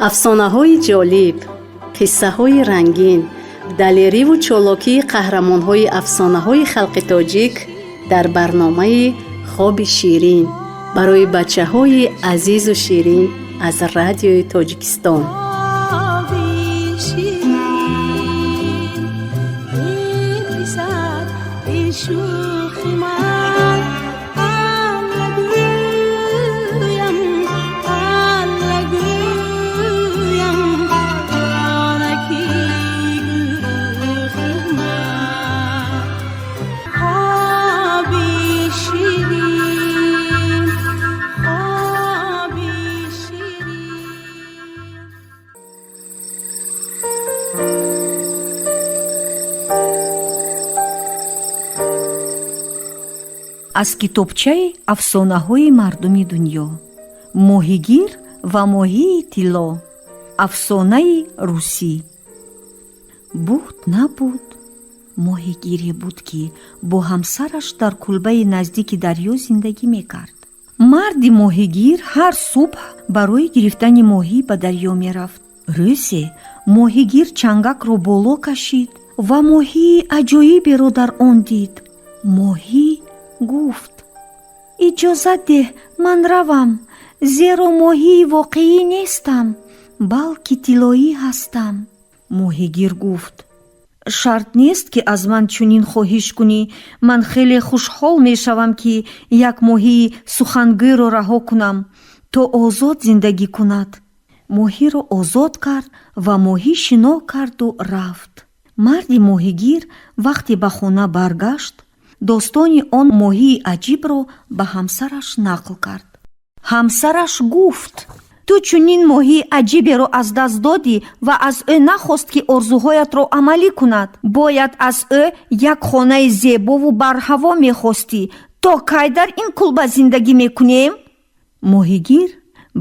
Афсонаҳои ҷолиб, қиссаҳои рангин, далериву чолокии қаҳрамонҳои афсонаҳои халқи тоҷик дар барномаи «Хоби ширин» барои бачаҳои азизу ширин аз Радиои Тоҷикистон. Хоби ширин, эй писар, эй шӯхи ман, Алла гӯям, Алла гӯям, ҷонаки гулрухи ман. Хоби ширин, хоби ширин. Аз китобчаи афсонаҳои мардуми дунё: «Моҳигир ва моҳии тилло», афсонаи русӣ. Буд, набуд, моҳигире буд, ки бо ҳамсараш дар кулбаи наздики дарё зиндагӣ мекард. Марди моҳигир ҳар субҳ барои гирифтани моҳӣ ба дарё мерафт. Рӯзе моҳигир чангакро боло кашид ва моҳии аҷоиберо дар он дид. Моҳӣ гуфт: «Иҷозат деҳ, ман равам, зеро моҳии воқеӣ нестам, балки тиллоӣ ҳастам». Моҳигир гуфт: «Шарт нест, ки аз ман чунин хоҳиш кунӣ. Ман хеле хушҳол мешавам, ки як моҳии сухангӯйро раҳо кунам, то озод зиндагӣ кунад». Моҳиро озод кард ва моҳӣ шино карду рафт. Марди моҳигир вақте ба хона баргашт, достони он моҳии аҷибро ба ҳамсараш нақл кард. Ҳамсараш гуфт: «Ту чунин моҳии аҷиберо аз даст додӣ ва аз ӯ нахост, ки орзуҳоятро амалӣ кунад. Бояд аз ӯ як хонаи зебову барҳаво мехостӣ. То кай дар ин кулба зиндагӣ мекунем?» Моҳигир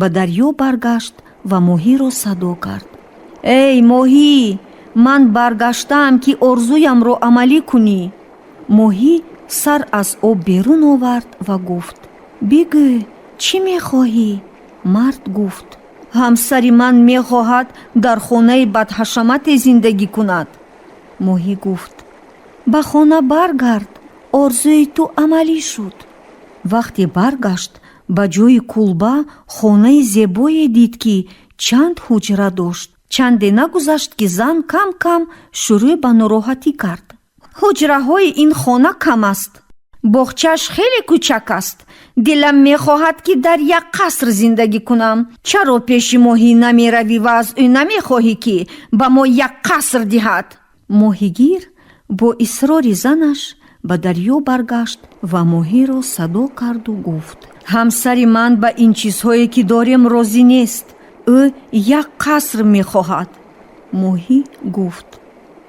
ба дарё баргашт ва моҳиро садо кард: «Эй моҳӣ, ман баргаштаам, ки орзуямро амалӣ кунӣ». Моҳӣ сар аз об берун овард ва гуфт: «Бигӯ, чӣ мехоҳӣ?» Мард гуфт: «Ҳамсари ман мехоҳад дар хонаи бадҳашамате зиндагӣ кунад». Моҳӣ гуфт: «Ба хона баргард, орзуи ту амалӣ шуд». Вақте баргашт, ба ҷои кулба хонаи зебое дид, ки чанд ҳуҷра дошт. Чанде нагузашт, ки зан кам кам шурӯъ ба нороҳатӣ кард: «Ҳуҷраҳои ин хона кам аст, боғчааш хеле кӯчак аст. Дилам мехоҳад, ки дар як қаср зиндагӣ кунам. Чаро пеши моҳӣ намеравӣ ва аз ӯ намехоҳӣ, ки ба мо як қаср диҳад?» Моҳигир бо исрори занаш ба дарё баргашт ва моҳиро садо карду гуфт: «Ҳамсари ман ба ин чизҳое, ки дорем, розӣ нест. Ӯ як қаср мехоҳад». Моҳӣ гуфт: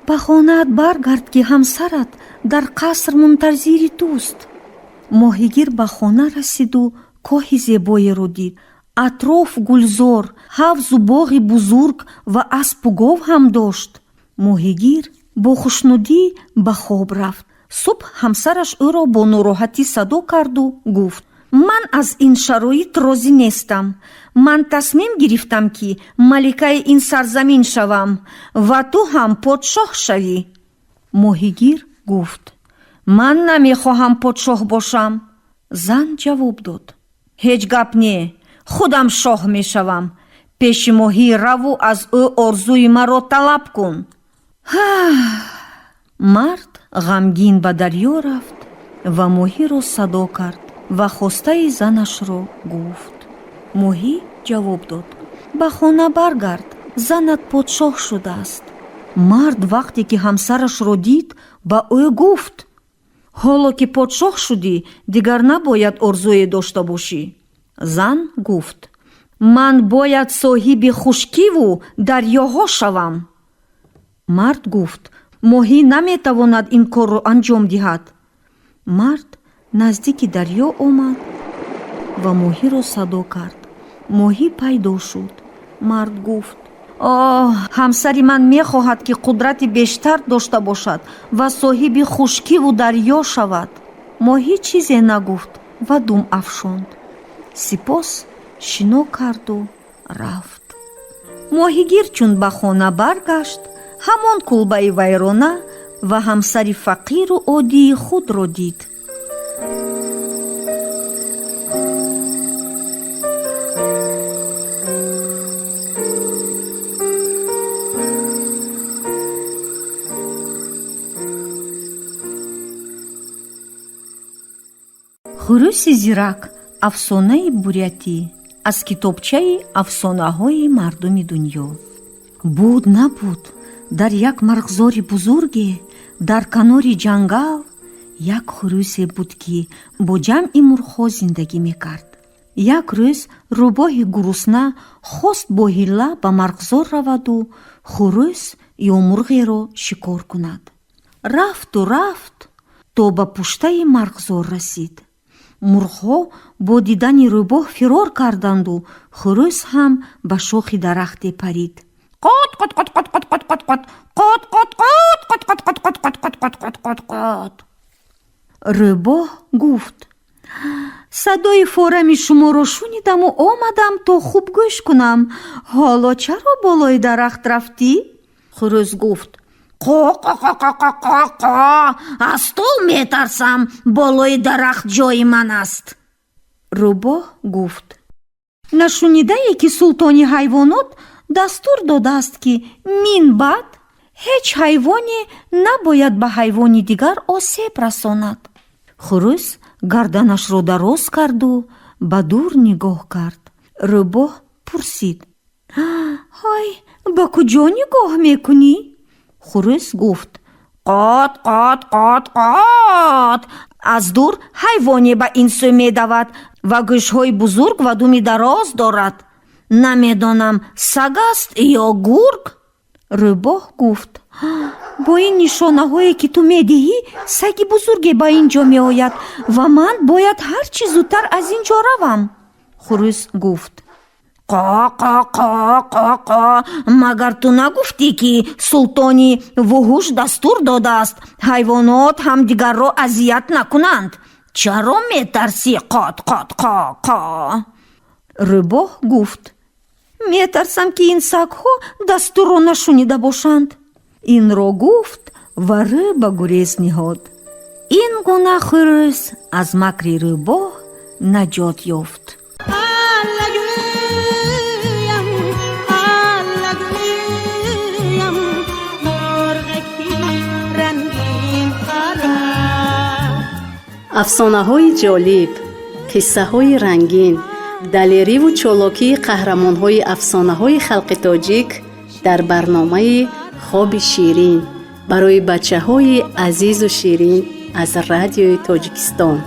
«Ба хонаат баргард, ки ҳамсарат дар қаср мунтазири туст». Моҳигир ба хона расиду кохи зебоеро дид: атроф гулзор, ҳавзу боғи бузург ва аспу гов ҳам дошт. Моҳигир бо хушнудӣ ба хоб рафт. Субҳ ҳамсараш ӯро бо нороҳатӣ садо карду гуфт: «Ман аз ин шароит розӣ нестам. Ман тасмим гирифтам, ки маликаи ин сарзамин шавам ва ту ҳам подшоҳ шавӣ». Моҳигир гуфт: «Ман намехоҳам подшоҳ бошам». Зан ҷавоб дод: «Ҳеҷ гап не, худам шоҳ мешавам. Пеши моҳӣ раву аз ӯ орзуи маро талаб кун». Мард ғамгин ба дарё рафт ва моҳиро садо кард ва хостаи занашро гуфт. Моҳӣ ҷавоб дод: «Ба хона баргард, занат подшоҳ шудааст». Мард вақте ки ҳамсарашро дид, ба ӯ гуфт: «Ҳоло ки подшоҳ шудӣ, дигар набояд орзуе дошта бошӣ». Зан гуфт: «Ман бояд соҳиби хушкиву дарёҳо шавам». Мард гуфт: «Моҳӣ наметавонад ин корро анҷом диҳад». Мард наздики дарё омад ва моҳиро садо кард. Моҳӣ пайдо шуд. Мард гуфт: «Оҳ, ҳамсари ман мехоҳад, ки қудрати бештар дошта бошад ва соҳиби хушкиву дарё шавад». Моҳӣ чизе нагуфт ва дум афшонд. Сипос шино карду рафт. Моҳигир чун ба хона баргашт, ҳамон кулбаи вайрона ва ҳамсари фақиру оддии худро дид. Хурӯси зирак, афсонаи бурятӣ аз китобчаи афсонаҳои мардуми дунё. Буд, набуд, дар як марғзори бузурге дар канори ҷангал як хурӯсе буд, ки бо ҷамъи мурғҳо зиндагӣ мекард. Як рӯз рӯбоҳи гурусна хост бо ҳилла ба марғзор раваду хурӯс ё мурғеро шикор кунад. Рафту рафт, то ба пуштаи марғзор расид. Мурғҳо бо дидани рӯбоҳ фирор карданду хурӯс ҳам ба шохи дарахте парид. Қот, қот, қот, қот, қот, қот, қот, қот, қот, қот, қот, қот, қот, қот, қот, қот, қот, қот, қот, қот. Рӯбоҳ гуфт: «Садои форами шуморо шунидаму омадам, то хуб гӯш кунам. Ҳоло чаро болои дарахт рафтӣ?» Хурӯс гуфт: «Қо, қо, қо, қо, қо, қо, аз ту метарсам, болои дарахт ҷои ман аст». Рӯбоҳ гуфт: «Нашунидае, ки султони ҳайвонот дастур додааст, ки мин баъд ҳеҷ ҳайвоне набояд ба ҳайвони дигар осеб расонад?» Хурӯс гарданашро дароз карду ба дур нигоҳ кард. Рӯбоҳ пурсид: «Ҳай, ба куҷо нигоҳ мекунӣ?» Хурӯс гуфт: «Қот, қот, қот, қот, аз дур ҳайвоне ба ин сӯ медавад ва гӯшҳои бузург ва думи дароз дорад. Намедонам, саг аст ё гург». Рӯбоҳ гуфт: «Бо ин нишонаҳое, ки ту медиҳӣ, саги бузурге ба ин ҷо меояд ва ман бояд ҳар чӣ зудтар аз ин ҷо равам». Хурӯс гуфт: «Қо, қо, қо, қо, қо, магар ту нагуфтӣ, ки султони вуҳуш дастур додааст, ҳайвонот ҳамдигарро азият накунанд? Чаро метарсӣ? Қот, қот, қо, қо». Рӯбоҳ гуфт: «Метарсам, ки ин сагҳо дастурро нашунида бошанд». Инро гуфт ва рӯ ба гурез ниҳод. Ин гуна хурӯс аз макри рӯбоҳ наҷот ёфт. Аллагӯям, аллагӯям, мурғаки рангин парад. Афсонаҳои ҷолиб, қиссаҳои рангин, далериву чолокии қаҳрамонҳои афсонаҳои халқи тоҷик дар барномаи «Хоби ширин» барои бачаҳои азизу ширин аз Радиои Тоҷикистон.